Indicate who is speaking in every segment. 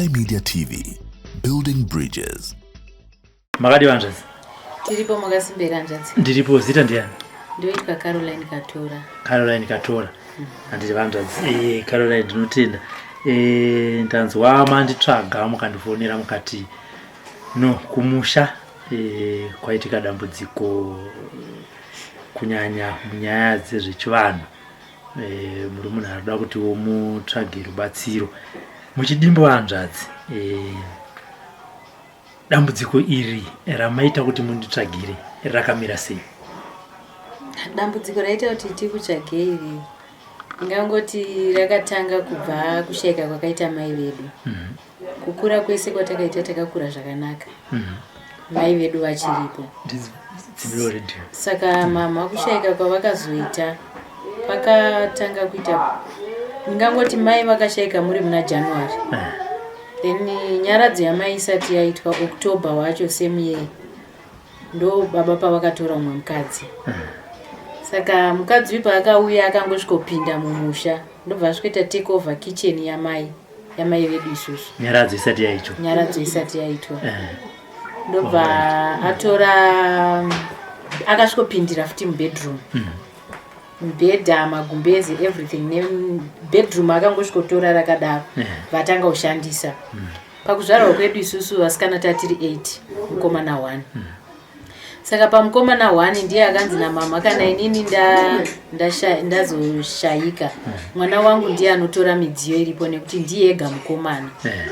Speaker 1: iMedia TV, building bridges.
Speaker 2: Makadii hanzvadzi?
Speaker 3: Tiripo, makasimbera hanzvadzi?
Speaker 2: Ndiripo. Zita ndiani?
Speaker 3: Ndoitwa Caroline Katora.
Speaker 2: Caroline Katora, handiti hanzvadzi? Caroline, ndinotenda. Ndanzwa manditsvaga, mukandifonera mukati no kumusha kwaitika dambudziko, kunyanya munyaya dzezvechivanhu. Muri munhu arikuda kuti mutsvage rubatsiro. Muchidimbo hanzvadzi, dambudziko iri ramaita kuti munditsvagire rakamira sei?
Speaker 3: Dambudziko raita kuti tikutsvage iri, ingangoti rakatanga kubva kushayika kwakaita mai vedu. Kukura kwese kwatakaita, takakura zvakanaka, mai vedu vachiripo.
Speaker 2: Dzimiro redio.
Speaker 3: Saka mama kushayika kwavakazoita, pakatanga kuita, ndingangoti mai vakashayika muri muna January, then nyaradzo yamai isati yaitwa, October wacho same year ndo baba pavakatora mumwe mukadzi. Saka mukadzi uyu paakauya, akangosvikopinda mumusha, ndobva asvikoita take over kitchen yamai vedu isusu.
Speaker 2: Nyaradzo isati yaitwa?
Speaker 3: Nyaradzo isati yaitwa. Ndobva atora, akasvikopindira futi mubedroom, mubhedha, magumbezi, everything, nebedroom akangosvikotora rakadaro. Vatanga kushandisa. Pakuzvarwa kwedu isusu vasikana tatiri 8, mukomana 1. Saka pamukomana 1 ndiye akanzi namama, kana inini ndazoshayika, mwana wangu ndiye anotora midziyo iripo, nekuti ndiye ega mukomana.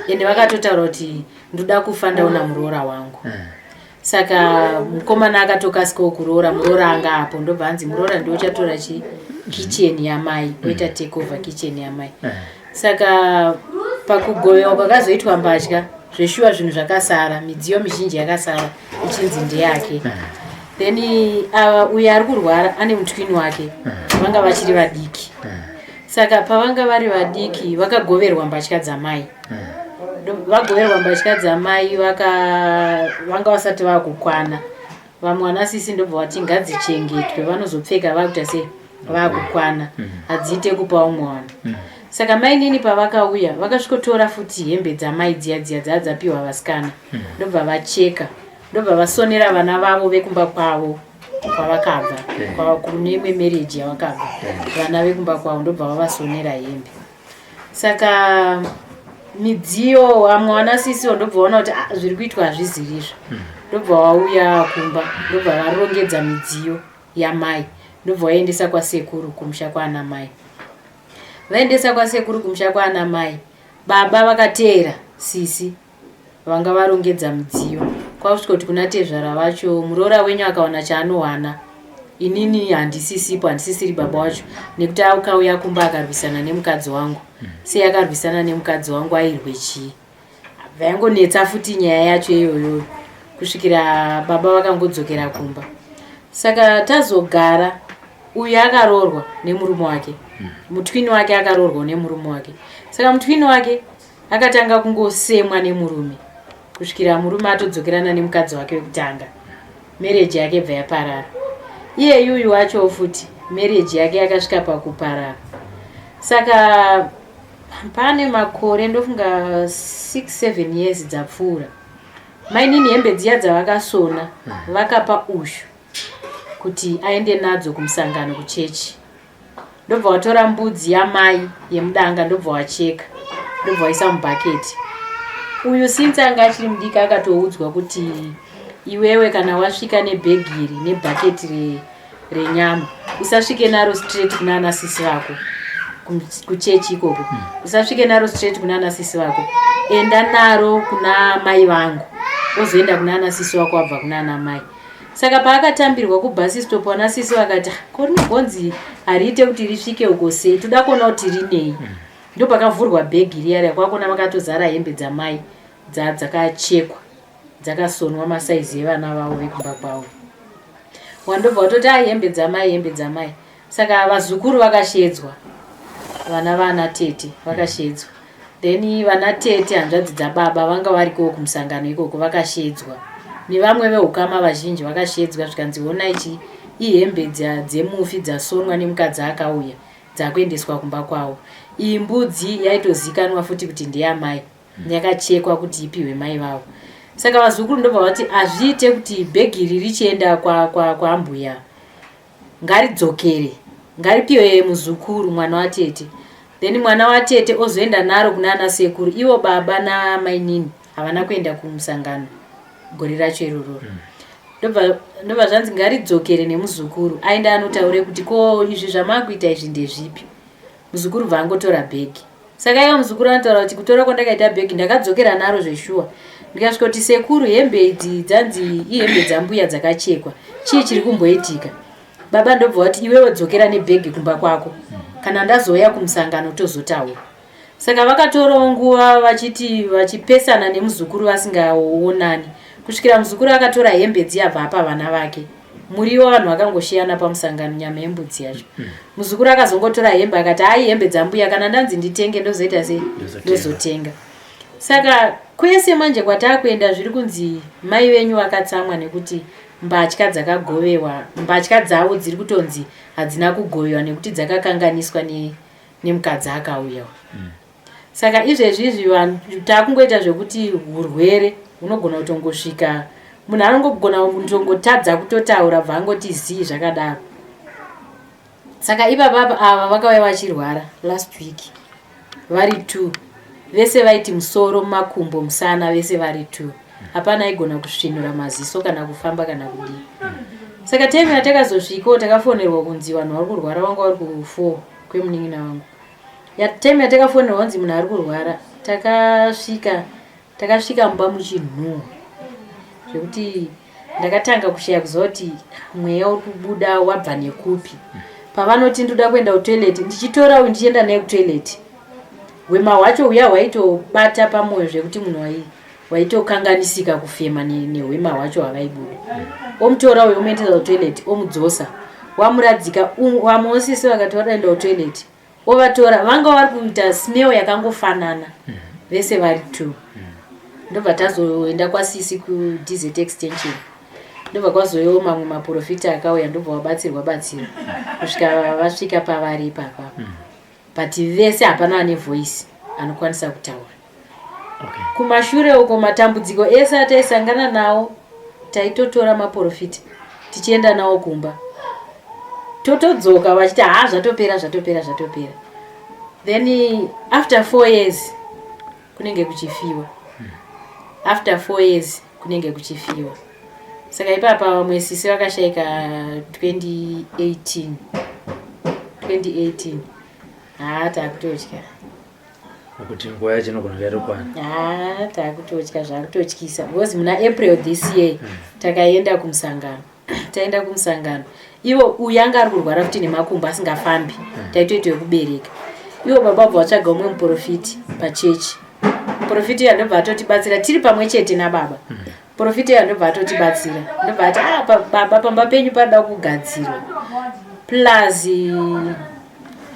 Speaker 3: Ende vakatotaura kuti ndoda kufa ndaona muroora wangu. Saka mukomana akatokasikawo kuroora. Muroora anga apo, ndobva anzi muroora ndiwo uchatora chi kitchen yamai, oita take over kitchen yamai. Saka pakugovewa kwakazoitwa mbatya, zveshuwa zvinhu zvakasara, midziyo mizhinji yakasara ichinzi ndeyake. Then uyo ari kurwara ane mutwini wake, vanga vachiri vadiki. Saka pavanga vari vadiki, vakagoverwa mbatya dzamai. Vagoverwa mbatya dzamai, vanga vasati vakukwana. Vamwe vanasisi ndobva vati ngadzichengetwe, vanozopfeka vakuita sei, vakukwana, hadziite kupa umwe vanhu. Saka mainini pavakauya, vakasvikotora futi hembe dzamai dziya dziya dzaa dzapiwa vasikana, ndobva vacheka, ndobva vasonera vana vavo vekumba kwavo kwavakabva, kune imwe marriage yavakabva, vana vekumba kwavo, ndobva vavasonera hembe. Saka midziyo, vamwe vanasisiwo ndobva vaona kuti, "Ah, zviri kuitwa hazvizirizvo." Ndobva vauya kumba, ndobva varongedza midziyo yamai, ndobva vaendesa kwasekuru kumusha kwaana mai. Vaendesa kwasekuru kumusha kwaana mai, baba vakateera sisi vanga varongedza midziyo, kwakusvika kuti kuna tezvara vacho, "Muroora wenyu akawana chaanowana, inini handisisipo, handisisiri baba wacho, nekuti akauya kumba akarwisana nemukadzi wangu. Sei akarwisana nemukadzi wangu? Airwe chii?" Vaingonetsa futi nyaya yacho iyoyo kusvikira baba vakangodzokera kumba. Saka tazogara, uyu akaroorwa nemurume wake, mutwini wake akaroorwa nemurume wake. Saka mutwini wake akatanga kungosemwa nemurume kusvikira murume atodzokerana nemukadzi wake wekutanga, marriage yake bva yaparara. Iye yuyu wacho futi marriage yake yakasvika pakuparara. Saka pane makore, ndofunga 6 7 years dzapfuura, mainini hembe dziya dzavakasona vakapa ushu kuti aende nadzo kumusangano kuchechi. Ndobva watora mbudzi yamai yemudanga, ndobva wacheka, ndobva waisa mubhaketi. Uyu since anga achiri mudiki, akatoudzwa kuti iwewe kana wasvika nebhegi iri nebhaketi renyama, usasvike naro straight kuna ana sisi vako kuchechi ikoko. Usasvike naro straight kuna ana sisi vako, enda naro kuna mai vangu, ozoenda kuna ana sisi wako wabva kuna ana mai. Saka paakatambirwa kubus stop, ana sisi vakati, "Ah, ko rinogonzi hariite kuti risvike uko sei? Toda kuona kuti rinei." Ndo pakavhurwa bhegi riya riya, kwakona makatozara hembe dzamai dzakachekwa, dzakasonwa masaizi evana vavo vekumba kwavo. Wandobva watoti, "Ai, hembe dzamai, hembe dzamai." Saka vazukuru vakashedzwa, vana vana tete vakashedzwa, then vana tete hanzvadzi dzababa vanga varikowo kumusangano ikoko vakashedzwa, nevamwe veukama vazhinji vakashedzwa. Zvikanzi, "Ona, ichi ihembe dzemufi dzasonwa nemukadzi akauya, dzakuendeswa kumba kwavo." Iyi mbudzi yaitozikanwa futi kuti ndeyamai. Yakachekwa kuti ipiwe mai vavo. Saka vazukuru ndobva vati hazviite kuti bhegi iri richienda kwaambuya, kwa ngaridzokere, ngaripiwe muzukuru, mwana watete. Then mwana watete ozoenda naro kuna ana sekuru. Ivo baba namainini havana kuenda kumusangano gore racho irororo. Ndobva zvanzi ngaridzokere nemuzukuru, aenda anotaure kuti ko izvi zvamakuita izvi ndezvipi. Muzukuru bva angotora bhegi. Saka ivo muzukuru anotaura kuti kutora kwandakaita bhegi, ndakadzokera naro zveshuwa, ndikasvika kuti, "Sekuru, hembe idzi dzanzi ihembe dzambuya dzakachekwa, chii chiri kumboitika?" Baba ndobva vati, "Iwewe dzokera nebhegi kumba kwako, kana ndazouya kumusangano tozotaura." Saka vakatorawo nguva vachiti vachipesana nemuzukuru, vasingaonani, kusvikira muzukuru akatora hembe dziya, bva apa vana vake muriwo. Vanhu vakangoshiyana pamusangano nyama yembudzi yacho. Muzukuru akazongotora hembe akati, "Hai, hembe dzambuya, kana ndanzi nditenge ndozoita sei?"
Speaker 2: Ndozotenga.
Speaker 3: Ndozotenga. Saka kwese manje kwataakuenda zviri kunzi mai venyu vakatsamwa nekuti mbatya dzakagovewa, mbatya dzavo dziri kutonzi hadzina kugovewa nekuti dzakakanganiswa nemukadzi akauya. Saka izvezvi izvi vanhu taakungoita zvekuti urwere hunogona kutongosvika munhu, anongogona kutongotadza kutotaura, bva angoti zii, zvakadaro. Saka ipapapa ava vakauya vachirwara last week vari two vese, vaiti musoro, makumbo, musana, vese vari two. Hapana aigona kusvinura maziso kana kufamba kana kudii. Saka time yatakazosvikawo, takafonerwa kunzi vanhu vari kurwara, vanga vari ku4 kwemunin'ina wangu. Time yatakafonerwa kunzi munhu ari kurwara, takasvika mumba muchinhuhwa zvekuti ndakatanga kushaya kuziva kuti mweya uri kubuda wabva nekupi. Pavanoti ndoda kuenda kutoilet, ndichitora uyu ndichienda naye kutoilet, hwema hwacho huya hwaitobata pamwoyo zvekuti munhu waitokanganisika kufema nehwema hwacho hwavaibuda. Omutora uyu, omuendesa kutoilet, omudzosa, wamuradzika. Vamwewo sisi vakati vadaenda kutoilet, ovatora, vanga vari kuita smell yakangofanana vese vari two. Ndobva tazoenda kwasisi kuDZ Extension, ndobva kwazoiwo mamwe maprofita akauya, ndobva wabatsirwa batsirwa kusvika vasvika pavari ipapa. But vese hapana ane voice anokwanisa kutaura. Kumashure uko, matambudziko ese ataisangana nawo, taitotora maprofita tichienda nawo kumba, totodzoka vachiti, "Ha, zvatopera, zvatopera, zvatopera." Then after 4 years kunenge kuchifiwa, after 4 years kunenge kuchifiwa. Saka ipapa vamwe sisi vakashayika 2018, 2018. Haa, taakutotya.
Speaker 2: Kuti nguva yacho inogona kunge yatokwana.
Speaker 3: Haa, taakutotya, zvakutotyisa, because muna April this year takaenda kumusangano. Taenda kumusangano, ivo uyu anga ari kurwara futi nemakumbo, asingafambi, taitoita wekubereka. Ivo baba bva vatsvaga umwe muprofiti pachechi. Muprofiti uyo ndobva atotibatsira tiri pamwe chete nababa. Muprofiti uyo ndobva atotibatsira, ndobva ati, "Ah, baba, pamba penyu panoda kugadzirwa, plus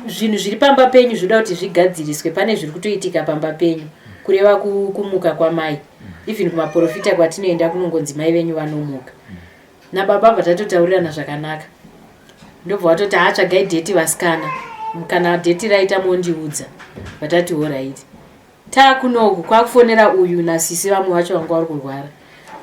Speaker 3: zvinhu zviri pamba penyu zvoda kuti zvigadziriswe. Pane zviri kutoitika pamba penyu," kureva kumuka kwamai. Even kumaprofita kwatinoenda kunongonzi mai venyu vanomuka. Nababa bva tatotaurirana zvakanaka, ndobva watoti, "Haatsvagai date vasikana, kana date raita mondiudza." Vatati, "Alright." Taakunoku kwakufonera uyu nasisi vamwe vacho vanga vari kurwara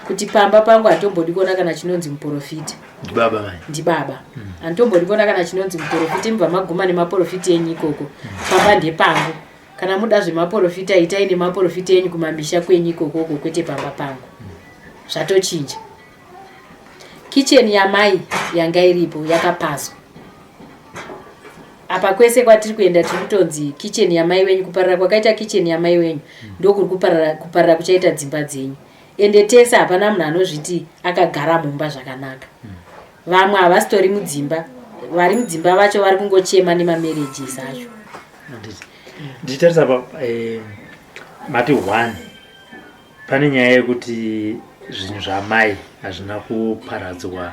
Speaker 3: kuti pamba pangu hatombodi kuona kana chinonzi muprofita.
Speaker 2: Ndibaba mai?
Speaker 3: Ndibaba. Handitombodi kuona kana chinonzi muprofita, imubva maguma nemaprofita enyu ikoko. Pamba ndepangu. Kana muda zvemaprofita, itai nemaprofita enyu kumamisha kwenyu ikokoko, kwete pamba pangu. Zvatochinja. Kicheni yamai yanga iripo yakapazwa. Apa kwese kwatiri kuenda tiri kutonzi kicheni yamai wenyu, kuparara kwakaita kicheni yamai wenyu ndokuri kuparara kuchaita dzimba dzenyu. Ende tese hapana munhu anozviti akagara mumba zvakanaka. Vamwe havasitori mudzimba, vari mudzimba vacho vari kungochema nemamarriages acho.
Speaker 2: Handiti. Ndichitarisa pa mati one, pane nyaya yekuti zvinhu zvamai hazvina kuparadzwa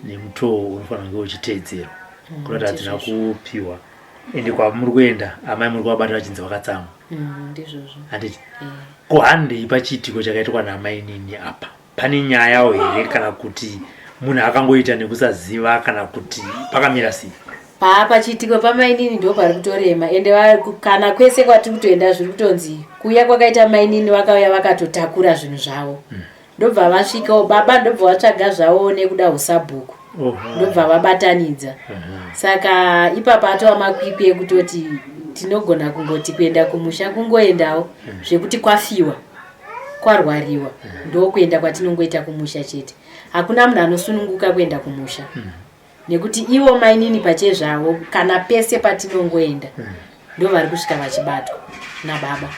Speaker 2: nemutoo unofanira kunge uchiteedzerwa, kurati hadzina kupiwa. Ende kwamuri kuenda, amai muri kuvabata vachinzi vakatsamwa.
Speaker 3: Ndizvozvo.
Speaker 2: Handiti? Ko handei pachiitiko chakaitwa namainini apa, pane nyayawo here, kana kuti munhu akangoita nekusaziva, kana kuti pakamira sei?
Speaker 3: Paa pachiitiko pamainini ndo pari kutorema ende kana kwese kwatiri kutoenda zviri kutonzi kuuya kwakaita mainini vakauya vakatotakura zvinhu zvavo. Ndobva vasvikawo baba ndobva vatsvaga zvavo nekuda usabhuku. Ndobva vabatanidza. Saka ipapa atova makwikwi ekutoti tinogona kungoti kuenda kumusha kungoendawo zvekuti kwafiwa kwarwariwa ndokuenda kwatinongoita kumusha chete. Hakuna munhu anosununguka kuenda kumusha. Nekuti ivo mainini pachezvavo kana pese patinongoenda ndo vari kusvika vachibatwa nababa.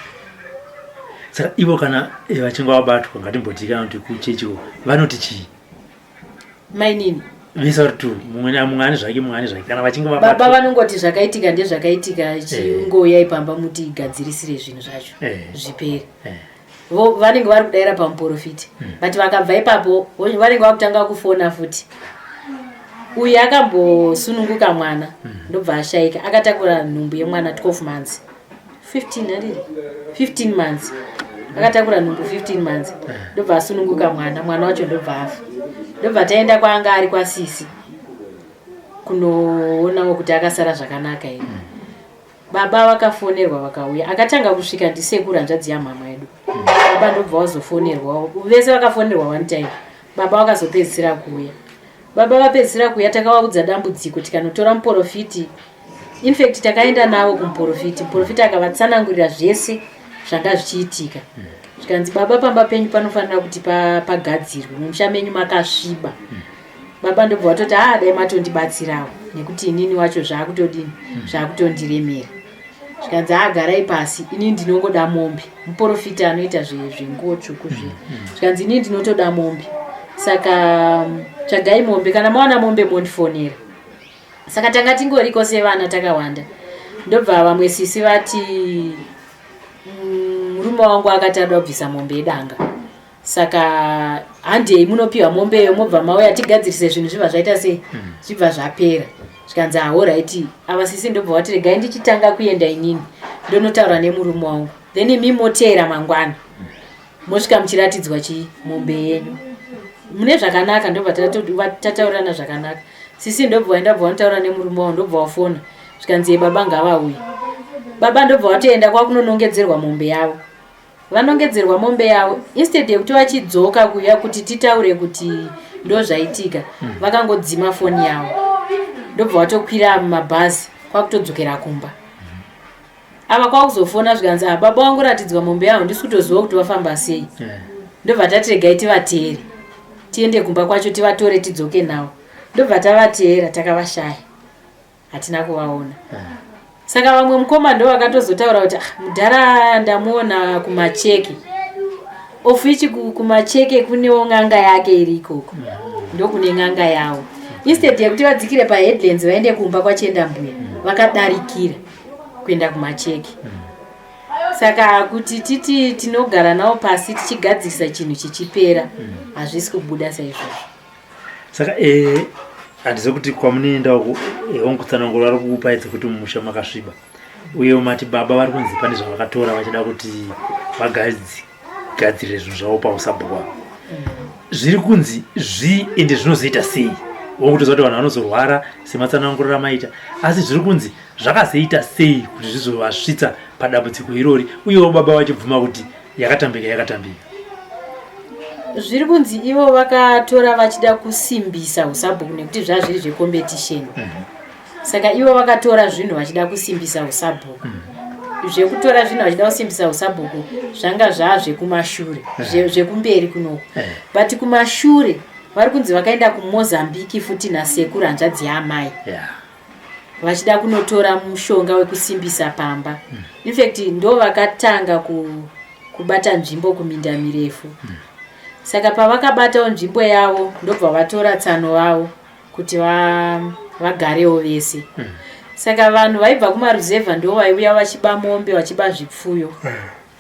Speaker 2: Saka ivo kana vachinge vabatwa ngatimboti kana kuti kuchechiwo vanoti chii?
Speaker 3: Mainini
Speaker 2: vese vari tu mumwe ane zvake mumwe ane zvake kana vachinge
Speaker 3: vabatwa baba vanongoti zvakaitika ndezvakaitika chingouyai pamba mutigadzirisire zvinhu zvacho zvipere. Vanenge vari kudaira pamuprofiti. But vakabva ipapo vanenge vakutanga kufona futi. Uyu akambosununguka mwana ndobva ashaika akatakura nhumbu yemwana 12 months. 15 handiti? 15 months. Akatakura nhumbu 15 months. Ndobva asununguka mwana, mwana wacho ndobva afa. Ndobva taenda kwaanga ari kwasisi kunoonawo kuti akasara zvakanaka here. Baba vakafonerwa vakauya. Akatanga kusvika ndisekuru hanzvadzi yamama yedu. Baba ndobva vazofonerwa. Vese vakafonerwa one time. Baba vakazopedzisira kuuya. Baba vapedzisira kuuya takavaudza dambudziko tikanotora muprofiti. In fact takaenda navo kumuprofiti. Muprofiti akavatsanangurira zvese zvanga zvichiitika. Zvikanzi baba pamba penyu panofanira kuti pagadzirwe. Mumusha menyu makasviba. Baba ndobva vatoti haa dai matondibatsirawo nekuti inini wacho zvaakutodini zvakutondiremera. Zvikanzi haa garai pasi inini ndinongoda mombe. Muprofita anoita zvenguo tsvuku zviya. Zvikanzi inini ndinotoda mombe. Saka tsvagai mombe kana mawana mombe mondifonera. Saka tanga tingoriko sevana takawanda. Ndobva vamwe sisi vati murume wangu akati ada kubvisa mombe yedanga. Saka handei munopiwa mombeyo mobva mauya tigadzirise zvinhu zvibva zvaita sei zvibva zvapera. Zvikanzi alright ava sisi ndobva vati regai ndichitanga kuenda inini ndonotaura nemurume wangu then imi moteera mangwana mosvika muchiratidzwa chii mombe yenyu mune zvakanaka. Ndobva tataurirana zvakanaka. Sisi ndobva vaenda bva vanotaura nemurume wavo ndobva vafona zvikanzi baba ngavauye. Baba ndobva vatoenda kwakunonongedzerwa mombe yavo. Vanongedzerwa mombe yavo instead yekuti vachidzoka kuya kuti titaure kuti ndo zvaitika vakangodzima foni yavo ndobva vatokwira mabhazi kwakutodzokera kumba. Ava kwakuzofona zvikanzi ah baba vangu ratidzwa mombe yavo ndisi kutoziva kuti vafamba sei. Ndobva tati regai tivateere tiende kumba kwacho tivatore tidzoke navo. Ndobva tavateera takavashaya hatina kuvaona. Saka vamwe mukoma ndo vakatozotaura kuti ah, mudhara ndamuona kumacheke. Of which kumacheke kunewo n'anga yake iri ikoko. Ndokune n'anga yavo. Instead yekuti vadzikire paheadlands vaende kumba kwachienda mbuya vakadarikira kuenda kumacheke. Saka kuti titi tinogara navo pasi tichigadzirisa chinhu chichipera hazvisi kubuda saizvozvo.
Speaker 2: Saka handizivi kuti kwamunoenda uku kutsanangura vari kukupai dzekuti mumusha makasviba. Uye mati baba vari kunzi pane zvavakatora vachida kuti vagadzirire zvinhu zvavo pausabhuku avo. Zviri kunzi zvi ende zvinozoita sei? Wokutoziva kuti vanhu vanozorwara sematsananguriro amaita, asi zviri kunzi zvakazoita sei kuti zvizovasvitsa padambudziko irori, uyewo baba vachibvuma kuti yakatambika yakatambika.
Speaker 3: Zviri kunzi ivo vakatora vachida kusimbisa usabhuku nekuti zvazviri zvecompetition. Saka ivo vakatora zvinhu vachida kusimbisa usabhuku. Zvekutora zvinhu vachida kusimbisa usabhuku zvanga zvazvekumashure, zvekumberi kunoku. But kumashure vari kunzi vakaenda kuMozambique futi nasekuru hanzvadzi yaamai. Vachida kunotora mushonga wekusimbisa pamba. In fact ndo vakatanga kubata nzvimbo kuminda mirefu. Saka pavakabatawo nzvimbo yavo ndobva vatora tsano vavo kuti vagarewo vese. Saka vanhu vaibva kumaruzevha ndo vaiuya vachiba mombe vachiba zvipfuyo.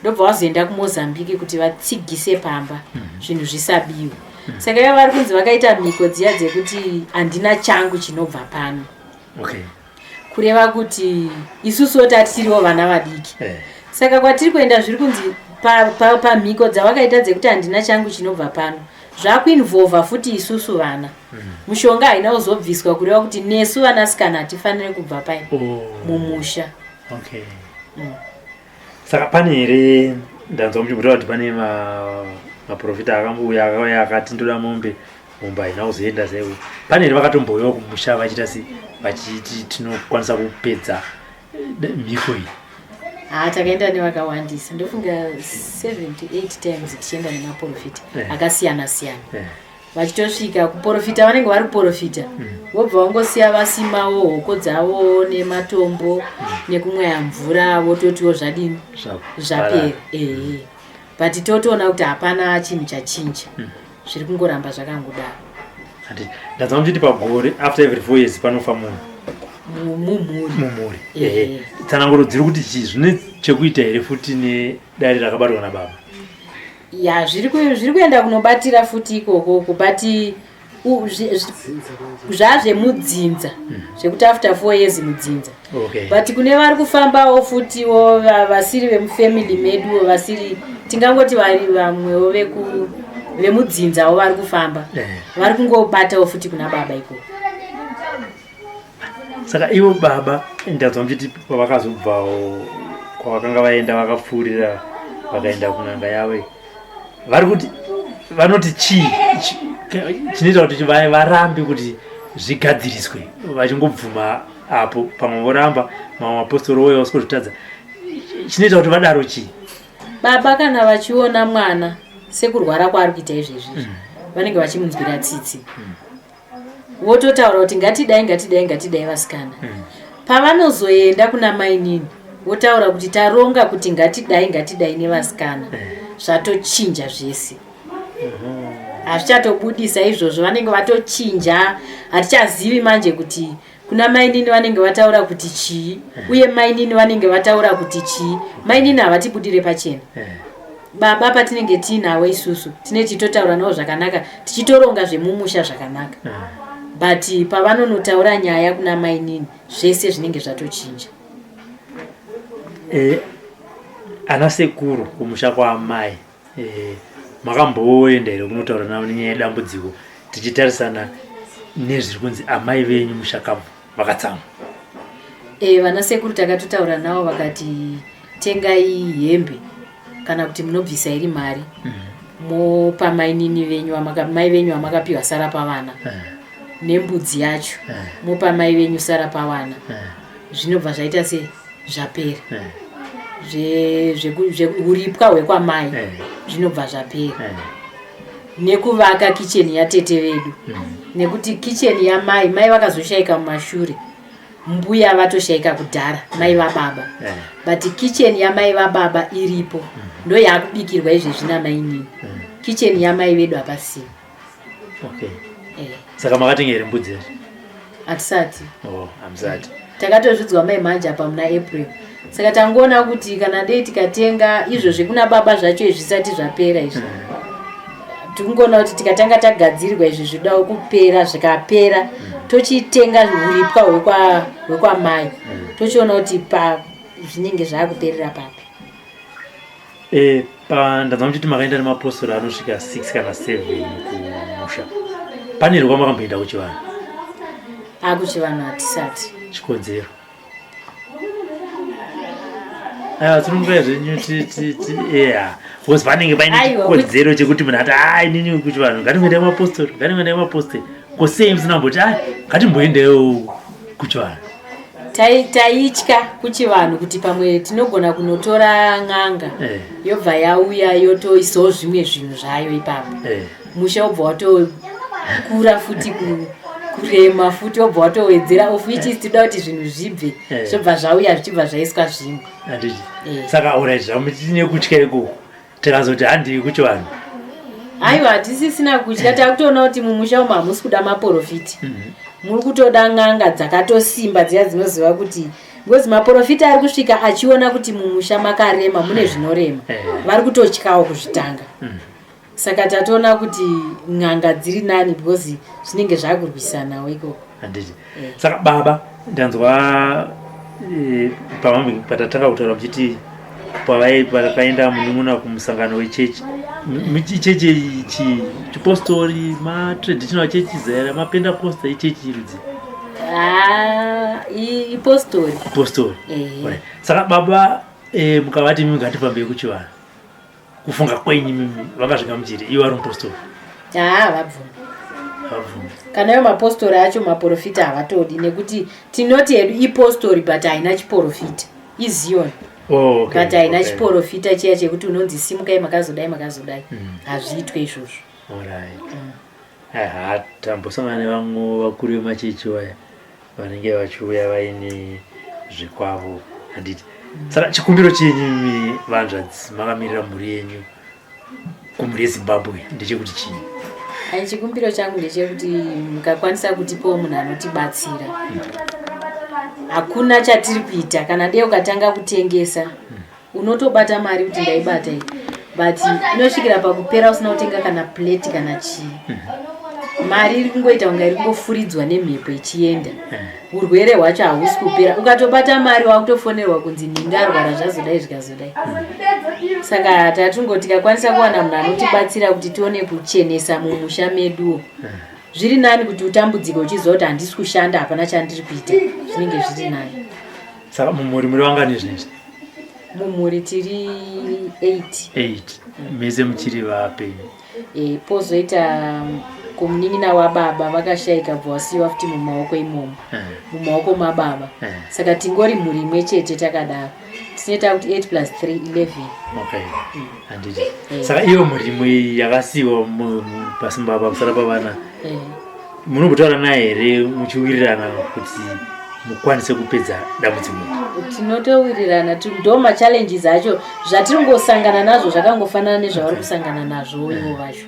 Speaker 3: Ndobva vazoenda kuMozambique kuti vatsigise pamba zvinhu zvisabiwe. Saka ivo vari kunzi vakaita mhiko dziya dzekuti handina changu chinobva pano. Kureva kuti isusuwo tatiriwo vana vadiki. Saka kwatiri kuenda zviri kunzi pamhiko dzavakaita dzekuti handina changu chinobva pano. Zvakuinvolva futi isusu vana. Mushonga haina kuzobviswa, kureva kuti nesu vanasikana hatifaniri kubva pai mumusha.
Speaker 2: Okay. Saka pane here, ndanzwa muchimbotaura kuti pane maprofita akambouya, akauya akati ndoda mombe, mombe haina kuzoenda saiwo. Pane here vakatombouyawo kumusha vachiita se vachiti tinokwanisa kupedza mhiko iyi?
Speaker 3: Ha, takaenda nevakawandisa, ndofunga 78 times tichienda nemaprofita akasiyana siyana. Vachitosvika kuprofita, vanenge vari kuprofita, vobva vangosiya vasimawo hoko dzavo nematombo nekumwaya mvura, vototiwo zvadini, zvapera. Ehe, but totoona kuti hapana chinhu chachinja, zviri kungoramba zvakangodaro.
Speaker 2: Handiti ndanzwa muchiti pagore, after every 4 years, panofa munhu
Speaker 3: mumhuri?
Speaker 2: Mumhuri. Ehe. Tsananguro dziri kuti chii? Zvine chekuita here futi nedare rakabatwa nababa?
Speaker 3: Ya, zviri kuenda kunobatira futi ikokoko, but zvazvemudzinza zvekuti after 4 years mudzinza. But kune vari kufambawo futiwo vasiri vemufamily meduwo, vasiri, tingangoti vari vamwewo vemudzinzawo vari kufamba, vari kungobatawo futi kuna baba ikoko.
Speaker 2: Saka ivo baba, ndanzwa muchiti pavakazobvawo kwavakanga vaenda, vakapfuurira vakaenda kun'anga yavo, vari kuti vanoti chii chinoita kuti varambe kuti zvigadziriswe, vachingobvuma apo pamwe voramba, mamwe mapostori ouya vasikuzvitadza? Chinoita kuti vadaro chii?
Speaker 3: Baba kana vachiona mwana sekurwara kwaari kuita izvezvi, vanenge vachimunzwira tsitsi, vototaura kuti ngatidai, ngatidai, ngatidai vasikana. Pavanozoenda kuna mainini, votaura kuti taronga kuti ngatidai, ngatidai nevasikana, zvatochinja zvese, hazvichatobudisa izvozvo, vanenge vatochinja. Hatichazivi manje kuti kuna mainini vanenge vataura kuti chii, uye mainini vanenge vataura kuti chii. Mainini havatibudire pachena. Baba patinenge tiinavo isusu, tine tichitotaura navo zvakanaka, tichitoronga zvemumusha zvakanaka, but pavanonotaura nyaya kuna mainini, zvese zvinenge zvatochinja.
Speaker 2: Ana sekuru kumusha kwaamai, makamboenda here kunotaura navo nenyaya yedambudziko, tichitarisana nezviri kunzi amai venyu mushakabvu vakatsamwa?
Speaker 3: Vana sekuru takatotaura navo, vakati tengai hembe kana kuti munobvisa iri mari, mopa mainini venyu, mai venyu vamakapiwa sara pavana, nembudzi yacho, mopa mai venyu sara pavana, zvinobva zvaita se zvapera. Uripwa hwekwamai zvinobva zvapera, nekuvaka kicheni yatete vedu, nekuti kicheni yamai, mai vakazoshayika mumashure, mbuya vatoshayika kudhara, mai vababa, but kicheni yamai vababa iripo, ndo yaakubikirwa izvezvi namainini. Kicheni yamai vedu hapasina.
Speaker 2: Okay. Saka makatenga here mbudzi yacho?
Speaker 3: Hatisati.
Speaker 2: Oh, hamusati.
Speaker 3: Takatozvidzwa mai manje apa muna April, saka tangoona kuti kana dei tikatenga izvo zvekuna baba zvacho zvisati zvapera izvi, tikungoona kuti tikatanga tagadzirirwa izvi zvidawo kupera, zvikapera tochitenga uripwa hwekwamai, tochiona kuti pa zvinenge zvaakuperera papi.
Speaker 2: Ndanzwa muchiti makaenda nemapostori anosvika 6 kana 7 kumusha. Pane here kwamakamboenda kuchivanhu?
Speaker 3: Akuchivanhu hatisati.
Speaker 2: Chikonzero? Aiwa, tsunungurai zvenyu. Yeah, because panenge paine
Speaker 3: Aiwa,
Speaker 2: chikonzero chekuti munhu ati, "Ai, inini kuchivanhu ngatimboendai mapostori, ngatimboendai mapostori." Ko sei musina kumboti, "Ai, ngatimboendawo kuchivanhu"?
Speaker 3: Taitya kuchivanhu kuti pamwe tinogona kunotora n'anga, yobva yauya yotoisawo zvimwe zvinhu zvayo ipapo, musha wobva watokura futi, kurema futi, wobva watowedzera, of which is toda kuti zvinhu zvibve, zvobva zvauya zvichibva zvaiswa zvimwe.
Speaker 2: Handiti? Saka alright, zvamuchine kutya ikoko, tikazoti handii kuchivanhu?
Speaker 3: Aiwa, hatisisina kutya. Takutoona kuti mumusha umu hamusi kuda maprofiti, muri kutoda n'anga dzakatosimba dziya dzinoziva kuti, because maprofita ari kusvika achiona kuti mumusha makarema, mune zvinorema, vari kutotyawo kuzvitanga. Saka tatoona kuti n'anga dziri nani, because zvinenge zvakurwisanawo ikoko.
Speaker 2: Handiti? Saka baba, ndanzwa pamwe patatanga kutaura muchiti pavai pakaenda munun'una kumusangano wechechi. Ichechi ichi chipostori, matraditional churches here, mapentecosta, ichechi rudzi?
Speaker 3: Ah, ipostori.
Speaker 2: Postori. Saka baba, mukavati imi ngatifambei kuchivanhu, kufunga kwenyu mimi vakasvika muchiti ivo ari mupostori?
Speaker 3: Haa, vabvuma.
Speaker 2: Vabvuma.
Speaker 3: Kana ivo mapostori acho, maprofita havatodi, nekuti tinoti hedu ipostori but haina chiprofita, iZion.
Speaker 2: Oh, okay,
Speaker 3: But haina chiprofita chiya chekuti unonzi simukai makazodai makazodai. Hazviitwe izvozvo.
Speaker 2: Alright. Aha, tambosangana nevamwe vakuru vemachechi vaya vanenge vachiuya vaine zvekwavo, handiti? Saka chikumbiro chenyu imi vanzvadzi makamirira mhuri yenyu kumhuri yeZimbabwe ndechekuti chii?
Speaker 3: Ai, chikumbiro changu ndechekuti mukakwanisa kutipawo munhu anotibatsira. Hakuna chatiri kuita. Kana dei ukatanga kutengesa, unotobata mari kuti ndaibata iyi, but inosvikira pakupera usina kutenga kana plate kana chii. Mari iri kungoita kunga iri kungofuridzwa nemhepo ichienda. Urwere hwacho hausi kupera. Ukatobata mari, wakutofonerwa kunzi ndingarwara, zvazodai zvikazodai. Saka tatingoti tikakwanisa kuwana munhu anotibatsira kuti tione kuchenesa mumusha meduwo, zviri nani kuti utambudzike uchiziva kuti handisi kushanda, hapana chandiri kuita, zvinenge zviri nani.
Speaker 2: Saka mumhuri muri vangani zvinezvi?
Speaker 3: Mumhuri tiri 8.
Speaker 2: 8, mese muchiri vapenyu?
Speaker 3: E, pozoita kumunin'ina wababa vakashayika, bva wasiyiwa futi mumaoko imomo, mumaoko mababa. Saka tingori mhuri imwe chete takadaro, tinoita kuti 8 plus 3, 11.
Speaker 2: Okay, handiti? Saka iyo mhuri imwe yakasiyiwa pasimba pamusara pavana, munombotaura naye here muchiwirirana kuti mukwanise kupedza dambudziko?
Speaker 3: Tinotowirirana. Ndo machallenges acho zvatiringosangana nazvo, zvakangofanana nezvavari kusangana nazvo ivo vacho.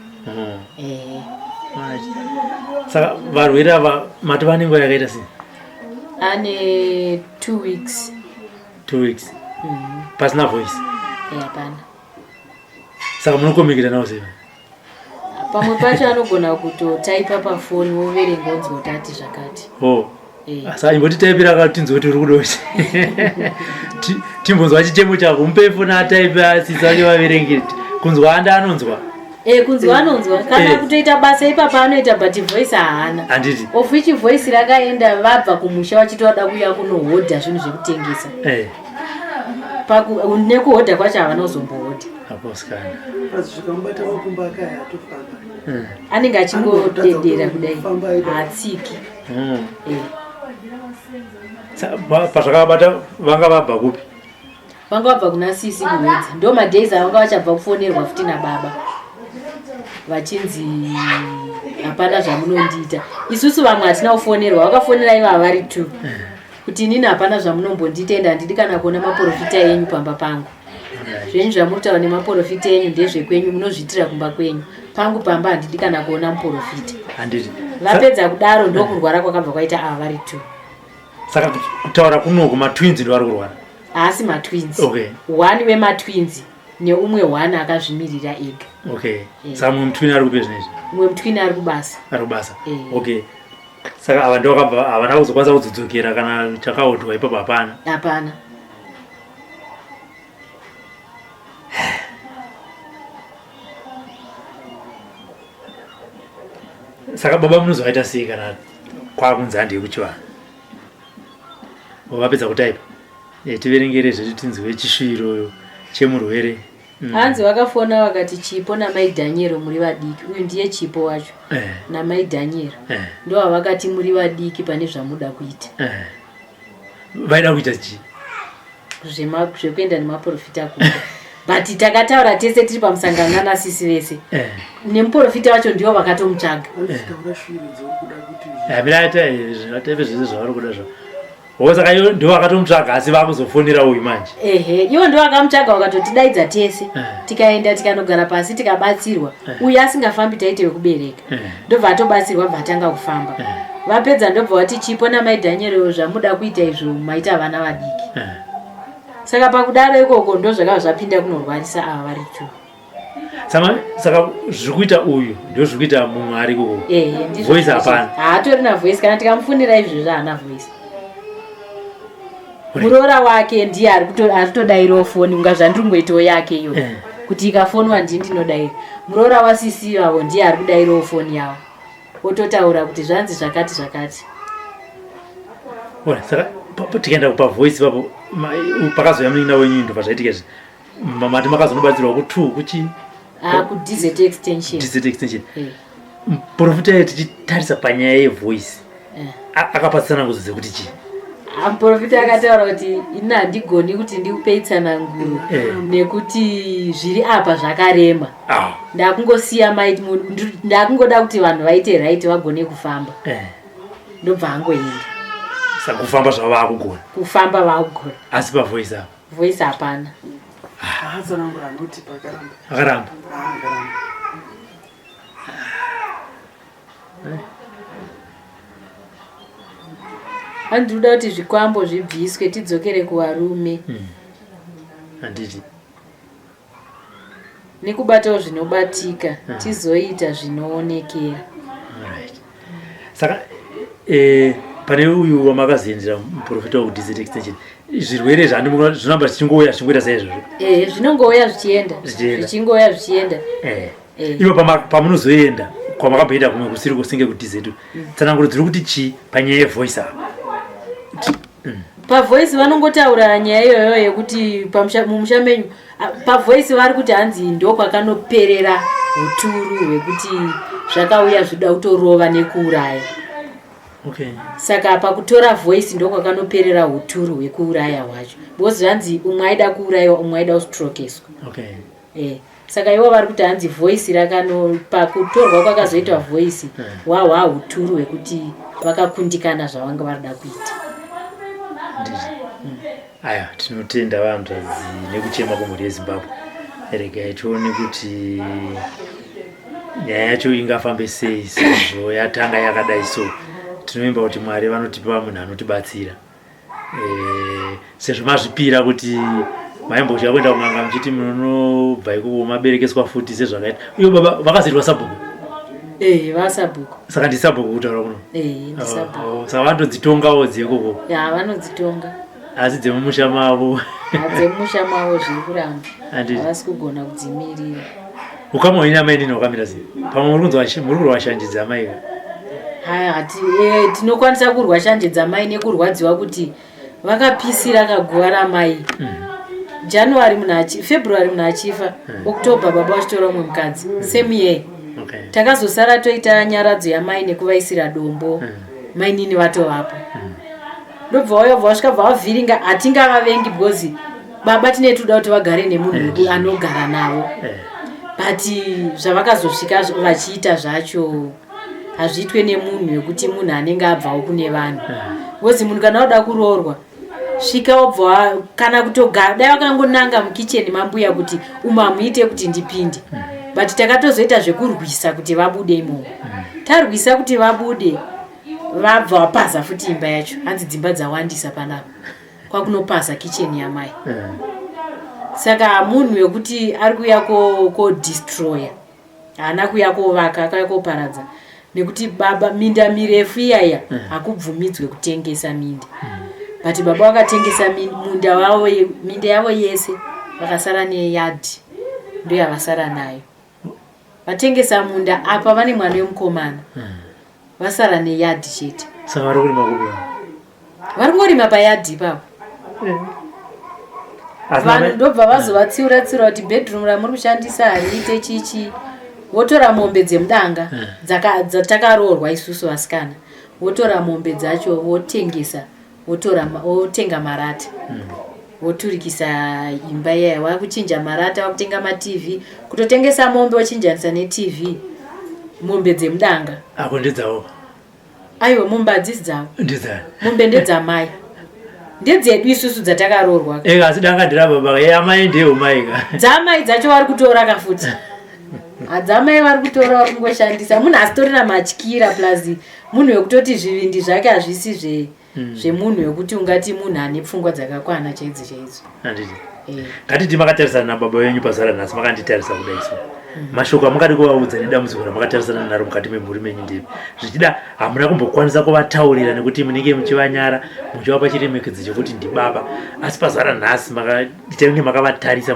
Speaker 2: Right. Saka varwere ava mati vane nguva yakaita sei?
Speaker 3: Ane 2 weeks.
Speaker 2: 2 weeks pasina voice?
Speaker 3: Hapana.
Speaker 2: Saka munokomikita navo sei?
Speaker 3: Pamwe pacho anogona kutotaipa pafoni, woverenga, wonzwa kuti ati zvakati.
Speaker 2: Oh. Saka imbotitaipira katinzwe kuti uri kudoti timbonzwa chichemo chako. Mupe foni ataipe, asisi vake vaverenge. Kunzwa anda anonzwa?
Speaker 3: E, kunzwa anonzwa. Kana kutoita basa ipapa anoita, but voice haana.
Speaker 2: Handiti?
Speaker 3: Of which voice rakaenda vabva kumusha vachitoda kuuya kunohodha zvinhu zvekutengesa. Nekuhodha kwacho havana kuzombohodha.
Speaker 2: Aposikana.
Speaker 4: Zvikamubata makumbo ake aya, atofamba.
Speaker 3: Anenge achingodedera kudai, haatsiki.
Speaker 2: Pazvakavabata vanga vabva kupi?
Speaker 3: Vanga vabva kuna sisi kuHwedza. Ndo madays avanga vachabva kufonerwa futi nababa vachinzi hapana zvamunondiita. Isusu vamwe hatina kufonerwa, vakafonera ivava vari two kuti inini hapana zvamunombondiita, ende handidi kana kuona maprofita enyu pamba pangu. Zvenyu zvamuritaura nemaprofita enyu ndezvekwenyu, munozviitira kumba kwenyu. Pangu pamba handidi kana kuona muprofita.
Speaker 2: Handiti?
Speaker 3: Vapedza kudaro ndokurwara kwakabva kwaita ava vari two.
Speaker 2: Saka kutaura kunoku matwins ndo vari kurwara?
Speaker 3: Haasi matwins. One wematwins neumwe one akazvimirira ega.
Speaker 2: Okay, saka mumwe mutwin ari kupi zvinezvi?
Speaker 3: Mumwe mutwin ari kubasa.
Speaker 2: Ari kubasa.
Speaker 3: Eh.
Speaker 2: Okay, saka ava ndo vakabva havana kuzokwanisa kuzodzokera kana chakahodwa ipapo hapana?
Speaker 3: Hapana.
Speaker 2: Saka baba munozovaita sei kana kwakunzi handei kuchivanhu? Vapedza kutaipa, tiverengere zvedu tinzwe chisviro chemurwere.
Speaker 3: Hanzi vakafona vakati, "Chipo namai Dhaniero muri vadiki." Uyu ndiye Chipo wacho. Namai Dhaniero. Ndo havakati muri vadiki pane zvamuda kuita.
Speaker 2: Vaida kuita chii?
Speaker 3: Zvekuenda nemaprofita kumba, but takataura tese tiri pamusangano nanasisi vese nemuprofita wacho, ndivo vakatomutsvaga.
Speaker 4: Taura shwiro dzauri kuda kuti
Speaker 2: Hamira, ataipe zvese zvavari kuda zva o. Saka ivo ndivo vakatomutsvaga, asi vakuzofonera uyu manje?
Speaker 3: Ehe, ivo ndo vakamutsvaga, vakatotidaidza tese. Tikaenda, tikanogara pasi, tikabatsirwa. Uyu asingafambi, taite wekubereka. Ndobva atobatsirwa, bva atanga kufamba. Vapedza ndobva vati, "Chipo namai Dhaniel, zvamuda kuita izvo maita vana vadiki." Saka pakudaro ikoko ndo zvakava zvapinda kunorwarisa ava vari two.
Speaker 2: Saka zviri kuita uyu ndo zviri kuita mumwe ari ikoko?
Speaker 3: Ehe, ndizvo.
Speaker 2: Voice hapana?
Speaker 3: Haatorina voice. Kana tikamufunira izvozvo, haana voice. Muroora wake ndiye ari kutodayirawo foni, kunga zvandiri kungoitawo yake iyoyo. Kuti ikafonwa ndini ndinodaira. Muroora wasisi vavo ndiye ari kudairawo foni yavo. Ototaura kuti zvanzi zvakati zvakati.
Speaker 2: Ora, saka tikaenda pavoice papo pakazouya munin'ina wenyu ndobva zvaitika izvi. Mati makazonobatsirwa ku2 kuchi?
Speaker 3: Ah, kuDZ extension.
Speaker 2: DZ extension. Eh. Muprofita tichitarisa panyaya yevoice. Eh. Akapa tsanangudzo dzekuti chii?
Speaker 3: Ah, muprofita akataura kuti ini handigoni kuti ndikupei tsananguro eh. nekuti zviri apa zvakarema. Ah. Ndakungosiya mai ndakungoda kuti vanhu vaite right vagone kufamba. Eh. Ndobva angoenda.
Speaker 2: Saka kufamba zvava vakugona.
Speaker 3: Kufamba vakugona.
Speaker 2: Asi pavoice apa.
Speaker 3: Voice hapana.
Speaker 4: Haatsanangura anoti pakaramba.
Speaker 2: Akaramba.
Speaker 4: Akaramba.
Speaker 3: Handinoda kuti zvikwambo zvibviswe tidzokere kuvarume.
Speaker 2: Handiti.
Speaker 3: Nekubatawo zvinobatika tizoita zvinoonekera.
Speaker 2: Alright. Saka pane uyu wamakazoendera muprofita wekuDZ extension zvirwere zvinoramba zvichingouya zvichingoita saizvozvo?
Speaker 3: Zvinongouya zvichienda. Zvichingouya zvichienda.
Speaker 2: Ivo pamunozoenda kwamakamboenda kumwe kusiri kusinge kuDZ, tsananguro dziri kuti chii panyaya yevoice apa?
Speaker 3: Pavoice vanongotaura nyaya iyoyo yekuti mumusha menyu pavoice vari kuti hanzi ndo kwakanoperera uturu hwekuti zvakauya zvida kutorova nekuuraya. Saka pakutora voice ndo kwakanoperera uturu hwekuuraya hwacho, because zvanzi umwe aida kuurayiwa, umwe aida kustrokeswa. Saka ivo vari kuti hanzi voice rakano pakutorwa kwakazoitwa voice hwahwa uturu hwekuti vakakundikana zvavanga varida kuita.
Speaker 2: Aya, tinotenda vanzvadzi nekuchema kumhuri yeZimbabwe. Regai tione kuti nyaya yacho ingafambe sei sezvo yatanga yakadai. So tinovimba kuti Mwari vanotipa munhu anotibatsira. Sezvo mazvipira kuti maimbotya kuenda kun'anga muchiti munonobva ikoko maberekeswa futi sezvakaita uyo baba vakazoitwa sabhuku.
Speaker 3: Vasabhuku.
Speaker 2: Saka ndisabhuku kutaura kuno?
Speaker 3: Ndisabhuku.
Speaker 2: Oh, saka vanotodzitongawo dzekoko?
Speaker 3: Ya, vanodzitonga.
Speaker 2: Asi dzemumusha mavo?
Speaker 3: Dzemumusha mavo zviri kuramba, havasi kugona kudzimirira.
Speaker 2: Ukama hwenyu amainini hwakamira sei? Pamwe muri kunzwa muri kurwa shanje dzamai ka?
Speaker 3: Haya, tinokwanisa kurwa shanje dzamai nekurwadziwa kuti vakapisira kaguva ramai. January munhu achi February munhu achifa, October baba vachitora umwe mukadzi, same year. Takazosara toita nyaradzo yamai nekuvaisira dombo, mainini vatovapo. Ndobva vauya, bva vasvika, bva vavhiringa. Hatingavavengi because baba tine toda kuti vagare nemunhu anogara navo, but zvavakazosvika vachiita zvacho hazviitwe nemunhu wekuti munhu anenge abvawo kune vanhu, because munhu kana uda kuroorwa svika wobva kana kutogara, dai vakangonanga mukicheni mambuya kuti umu hamuite kuti ndipinde, but takatozoita zvekurwisa kuti vabude imomo. Tarwisa kuti vabude, vabva vapaza futi imba yacho, hanzi dzimba dzawandisa panapa, kwakunopaza kicheni yamai. Saka munhu wekuti ari kuuya kodestroya, haana kuuya kovaka, akauya koparadza, nekuti baba minda mirefu iyaya hakubvumidzwe kutengesa minda, but baba vakatengesa munda wavo, minda yavo yese, vakasara neyadhi, ndo yavasara nayo. Vatengesa munda apa vane mwana wemukomana, vasara neyadhi chete.
Speaker 2: Saka vari kurima kupi?
Speaker 3: Vari kungorima payadhi ipapo.
Speaker 2: Asi
Speaker 3: Vanhu ndobva vazovatsiura tsiura kuti bedroom ramuri kushandisa hariite chichi. Votora mombe dzemudanga dzatakaroorwa isusu vasikana, votora mombe dzacho votengesa, votora votenga marata, voturikisa imba iyaya, vakuchinja marata, vakutenga maTV, kutotengesa mombe vochinjanisa neTV, mombe dzemudanga.
Speaker 2: Ako ndedzavo?
Speaker 3: Aiwa, mombe hadzisi dzavo.
Speaker 2: Ndedzani?
Speaker 3: Mombe ndedzamai, ndedzedu isusu dzatakaroorwa.
Speaker 2: Asi danga nderababa, yamai ndeyomai ka.
Speaker 3: Dzamai dzacho vari kutora kafuti, hadzamai vari kutora, vari kungoshandisa. Munhu asitorina matyira, plus munhu wekutoti zvivindi zvake hazvisi zvemunhu wekuti ungati munhu ane pfungwa dzakakwana chaidzo chaidzo.
Speaker 2: Handiti? Ngatiti makatarisana nababa venyu pazara nhasi, makanditarisa kudai so, mashoko amungadi kuvaudza nedambudziko ramakatarisana naro mukati memhuri menyu ndepi? Zvichida hamuna kumbokwanisa kuvataurira nekuti munenge muchivanyara, muchivapa chiremekedzo chekuti ndibaba, asi pazara nhasi makaita kunge makavatarisa.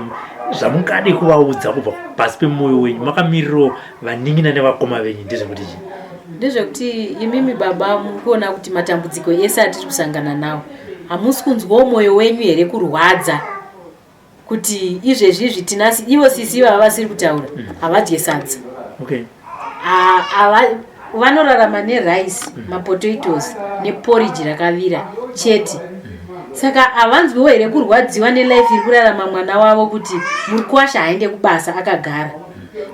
Speaker 2: Zvamungade kuvaudza kubva pasi pemwoyo wenyu makamirirawo vanin'ina nevakoma venyu ndezvekuti chii?
Speaker 3: Ndezvekuti imimi baba muri kuona kuti matambudziko ese atiri kusangana nawo, hamusi kunzwawo mwoyo wenyu here kurwadza kuti izvezvi izvi tinasi ivo sisi ivava vasiri kutaura havadye sadza.
Speaker 2: Okay.
Speaker 3: Vanorarama nerice, mapotatoes neporridge rakavira chete. Saka havanzwiwo here kurwadziwa nelife iri kurarama mwana wavo kuti mukwasha haende kubasa akagara?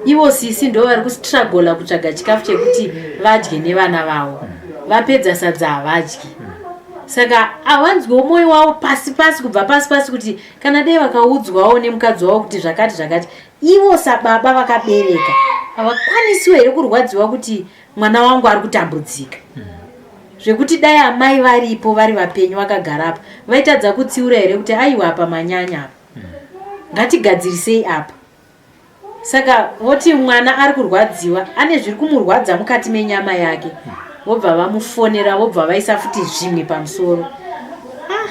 Speaker 3: Ivo sisi ndo vari kustruggle kutsvaga chikafu chekuti vadye nevana vavo. Vapedza sadza havadyi. Saka havanzwiwo mwoyo wavo pasi pasi, kubva pasi pasi, kuti kana dai vakaudzwawo nemukadzi wavo kuti zvakati zvakati, ivo sababa vakabereka havakwanisiwo here kurwadziwa kuti mwana wangu ari kutambudzika? Zvekuti dai amai varipo, vari vapenyu, vakagara apa, vaitadza kutsiura here kuti aiwa, apa manyanya apa, ngatigadzirisei apa? Saka voti mwana ari kurwadziwa, ane zviri kumurwadza mukati menyama yake, vobva vamufonera, vobva vaisa futi zvimwe pamusoro. Ah.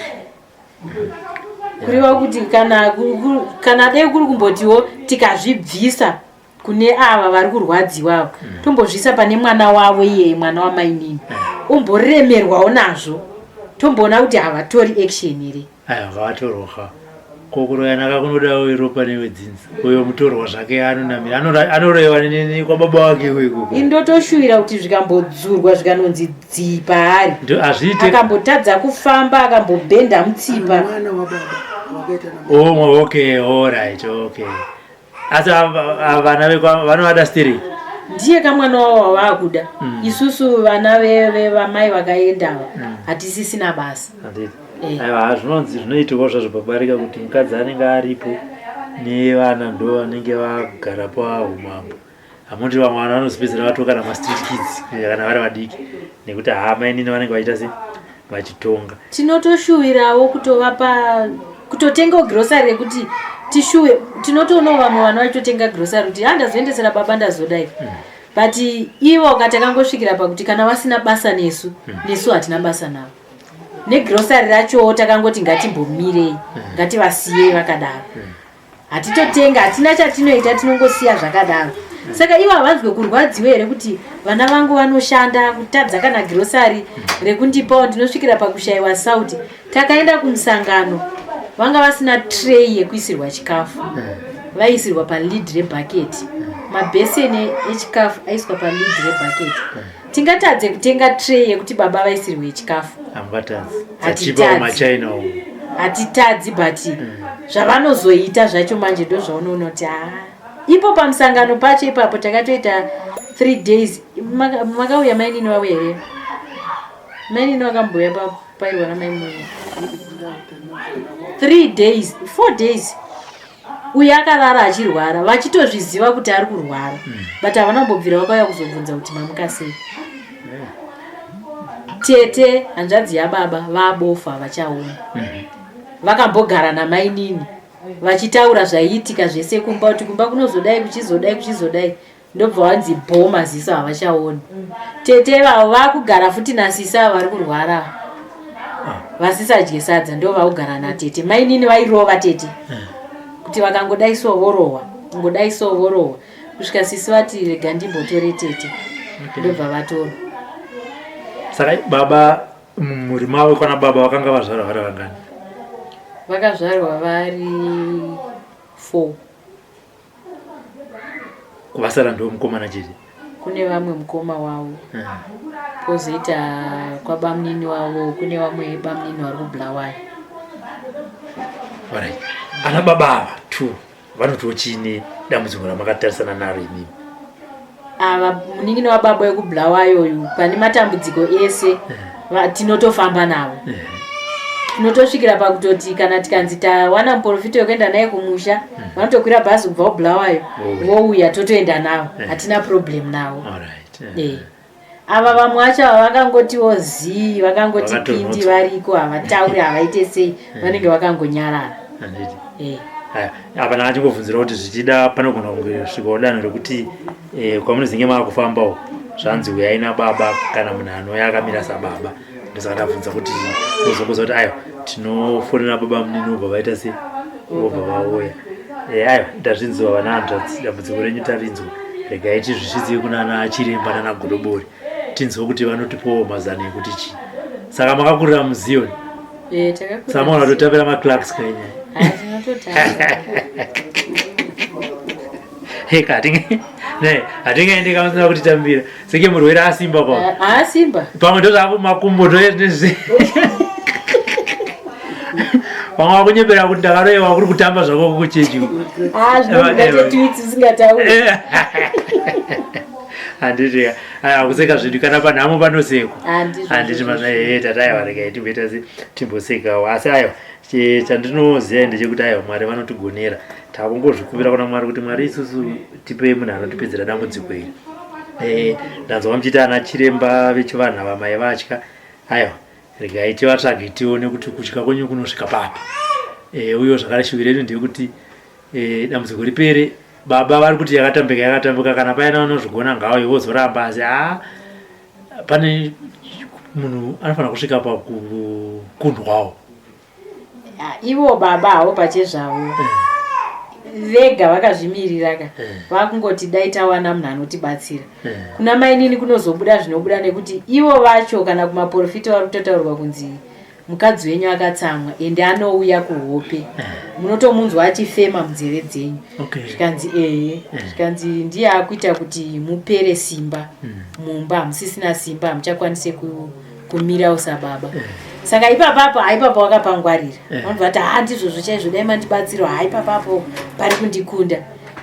Speaker 3: Kureva kuti kana dai kuri kumbotiwo tikazvibvisa kune ava vari kurwadziwa ava, tombozviisa pane mwana wavo iyeye, mwana wamainini, omboremerwawo nazvo, tomboona kuti havatori action here.
Speaker 2: Aiwa, vavatorwa kokuroyanaka kunodawo iropa newedzinza. Uyo mutorwa zvake anonamira, anoroyewa kwababa wake ikoko.
Speaker 3: Indotoshuvira kuti zvikambodzurwa, zvikanonzi dzii paari,
Speaker 2: Hazviite.
Speaker 3: akambotadza kufamba, akambobhenda mutsipa.
Speaker 4: Mwana wababa wakaita na
Speaker 2: Oh, okay, alright, okay. Asi ava vana vekwa vanovada stereki?
Speaker 3: Ndiye kamwana wavo wavaakuda. Isusu vana vevamai vakaenda ava hatisisina basa.
Speaker 2: Handiti?
Speaker 3: Eh.
Speaker 2: Aiwa, zvinonzi zvinoitikawo zvazvo pabarika kuti mukadzi anenge aripo nevana ndo vanenge vagara paumambo. Hamuti vamwe vana vanozopedzera vatokana mastreet kids kana vari vadiki, nekuti hama inini vanenge vachiita se vachitonga.
Speaker 3: Tinotoshuvirawo kutovapa, kutotengawo grocery rekuti tishuwe. Tinotoonawo vamwe vana vachitotenga grocery kuti ha, ndazoendesera baba, ndazodai. But ivo katakangosvikira pakuti kana vasina basa nesu, nesu hatina basa navo negrocery rachowo. Takangoti ngatimbomirei, ngativasiyei vakadaro. Hatitotenga, hatina chatinoita, tinongosiya zvakadaro. Saka ivo havanzwe kurwadziwa here kuti vana vangu vanoshanda kutadza kana grocery rekundipawo? Ndinosvikira pakushayiwa sauti. Takaenda kumusangano, vanga vasina tray yekuisirwa chikafu, vaiisirwa palid rebhaketi. Mabheseni echikafu aiswa palid rebhaketi. Tingatadze kutenga tray yekuti baba vaisirwe chikafu?
Speaker 2: Hamungatadzi.
Speaker 3: Hatitadzi.
Speaker 2: Dzachipa kumachina umu.
Speaker 3: Hatitadzi, but zvavanozoita zvacho manje ndo zvaunoona kuti haa, ipo pamusangano pacho ipapo takatoita 3 days. Makauya mainini vauya here? Mainini vakambouya pairwa namai 3 days, 4 days. Uyo akarara achirwara, vachitozviziva kuti ari kurwara, but havana kumbobvira vakauya kuzobvunza kuti mamuka sei. Tete, hanzvadzi yababa, vabofa, vachaona. Vakambogara namainini vachitaura zvaiitika zvese kumba, kuti kumba kunozodai, kuchizodai, kuchizodai. Ndobva wanzi bho, maziso havachaoni. Tete vavo vakugara futi nasisi avo vari kurwara, vasisadye sadza, ndo vakugara natete. Mainini vairova tete kuti vakangodai so vorohwa, ngodai so vorohwa, kusvika sisi vati rega ndimbotore tete. Ndobva vatora.
Speaker 2: Saka baba, mumhuri mavo kwana baba vakanga vazvarwa vari vangani?
Speaker 3: Vakazvarwa vari four.
Speaker 2: Kuvasara ndo mukomana chete?
Speaker 3: Kune vamwe, mukoma wavo, kwozoita kwabamunini wavo, kune vamwe bamunini vari kuBulawayo.
Speaker 2: Alright. Ana baba ava two vanotiwo chiine dambudziko ramakatarisana naro imimi?
Speaker 3: Ava munin'ina wababa wekuBulawayo uyu, pane matambudziko ese tinotofamba navo. Tinotosvikira pakutoti kana tikanzi tawana muprofita wekuenda naye kumusha, vanotokwira bhazi kubva kuBulawayo, vouya, totoenda navo. Hatina problem navo.
Speaker 2: Alright.
Speaker 3: Eh. Ava vamwe vacho ava vakangotiwo zii, vakangoti pindi.
Speaker 2: Vakatonotswa.
Speaker 3: Variko, havatauri, havaite sei, vanenge vakangonyarara.
Speaker 2: Handiti?
Speaker 3: Eh.
Speaker 2: Aya, apa ndakachingobvunzira kuti zvichida panogona kunge svikawo danho rekuti kwamunozenge maakufambawo zvanzi uyai nababa kana munhu anouya akamira sababa. Ndosaka ndabvunza kuti uzokuza kuti aiwa, tinofonera baba munini, vobva vaita sei, vobva vauya. Eh, aiwa ndazvinzwa vana hanzvadzi, dambudziko renyu tarinzwa. Regai tizvisvitse kunana chiremba nana godobori tinzwe kuti vanotipowo mazano ekuti chii. Saka makakurira muZion?
Speaker 3: Eh, takakurira.
Speaker 2: Saka maona totambira maclarks kainyaya.
Speaker 3: Ah, tinototamba.
Speaker 2: Heka hatingaende kamusina kutitambira seke murwere asimba pamwe.
Speaker 3: Ah, asimba.
Speaker 2: Pamwe ndozvako makumbo toezvinezvi. Pamwe wakunyepera kuti ndakaroyewa kuri kutamba zvako kuchechi.
Speaker 3: Ah, zvinobuda tetweets usingatauri.
Speaker 2: Handiti aya kuseka zvedu kana panhamo panosekwa.
Speaker 3: Handizvo.
Speaker 2: Handiti mazva ee tataiwa regai timboita se timbosekawo asi aiwa chandinoziva ndechekuti aiwa Mwari vanotigonera. Takungozvikumbira kuna Mwari kuti Mwari isusu tipei munhu anotipedzera dambudziko iri. Ndanzwa muchiti ana chiremba vechivanhu ava mai vatya. Aiwa regai tivatsvage tione kuti kutya kwenyu kunosvika papi. Uye zvakare shuviro yedu ndeyekuti dambudziko ripere. Baba vari kuti yakatambika yakatambika, kana paina vanozvigona ngauye vozoramba, asi haa pane munhu anofanira kusvika pakukundwawo.
Speaker 3: Ivo baba havo pachezvavo vega vakazvimirira ka, vakungoti dai tawana munhu anotibatsira. Kuna mainini kunozobuda zvinobuda nekuti ivo vacho kana kumaprofita vari kutotaurwa kunzi mukadzi wenyu akatsamwa ende anouya kuhope, munotomunzwa achifema munzeve dzenyu. Zvikanzi ehe, zvikanzi ndiye akuita kuti mupere simba mumba, hamusisina simba, hamuchakwanise kumira usababa. Saka ipapapo haipapo wakapangwarira, vanobva vati ha ndizvozvo chaizvo, dai mandibatsirwa, haipapapo pari kundikunda.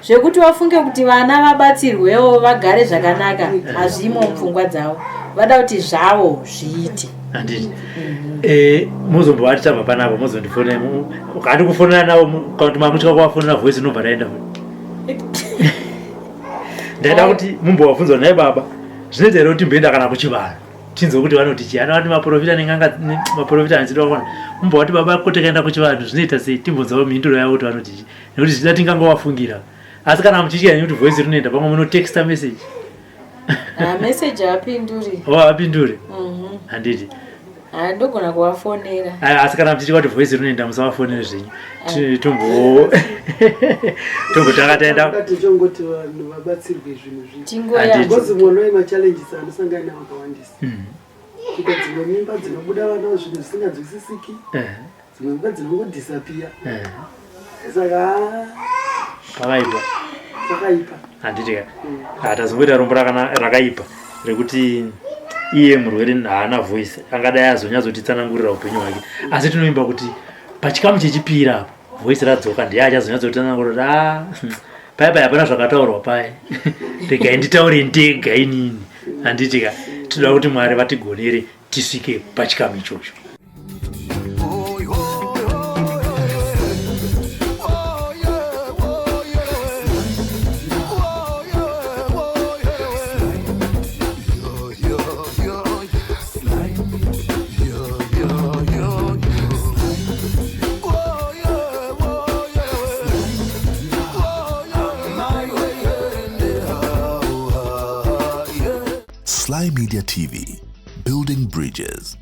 Speaker 3: Zvekuti wafunge kuti vana vabatsirwewo vagare zvakanaka hazvimo mupfungwa dzavo, vada kuti zvavo zviite.
Speaker 2: Handiti muzombovati tabva panapa muzondifonera, handi kufonera navo kana kuti makutya kuvafonera voice inobva raenda. Ndaida kuti mumbovabvunzwa naye baba zvinoita here kuti timboenda kana kuchivanhu tinzwe kuti vanoti chii. Ana vati maprofita nen'anga maprofita anzidwa kona mumbovati baba ko tikaenda kuchivanhu zvinoita sei, timbonzwawo mhinduro yavo kuti vanoti chii, nekuti zvida tingangovafungira. Asi kana muchitya nekuti voice rinoenda pamwe munotexta message.
Speaker 3: Message haapinduri.
Speaker 2: Oh, haapinduri. Handiti
Speaker 3: ndogona kuvafonera.
Speaker 2: Asi kana muchitya kuti voice rinoenda musavafonere zvenyu, tombotanga taenda.
Speaker 4: Tichongoti vanhu vabatsirwe zvinhu zvi
Speaker 3: Tingoya.
Speaker 4: Because mwana wemachallenges anosangana nawo akawandisa. Kuita dzimwe mimba dzinobuda vana zvinhu zvisinganzwisisiki, dzimwe mimba dzinongodisappear. Saka
Speaker 2: Pakaipa.
Speaker 4: Pakaipa.
Speaker 2: Handiti ka tazongoita rombo rakaipa rekuti iye murwere haana voice angadai azonyatsotitsanangurira upenyu hwake, asi tinoimba kuti pachikamu chechipiri apo voice radzoka ndiye achazonyatsotitsanangurira kuti paya paya hapana zvakataurwa paya, regai nditaure ndega inini. Handiti ka tinoda kuti Mwari vatigonere tisvike pachikamu ichocho.
Speaker 1: Sly Media TV, building bridges.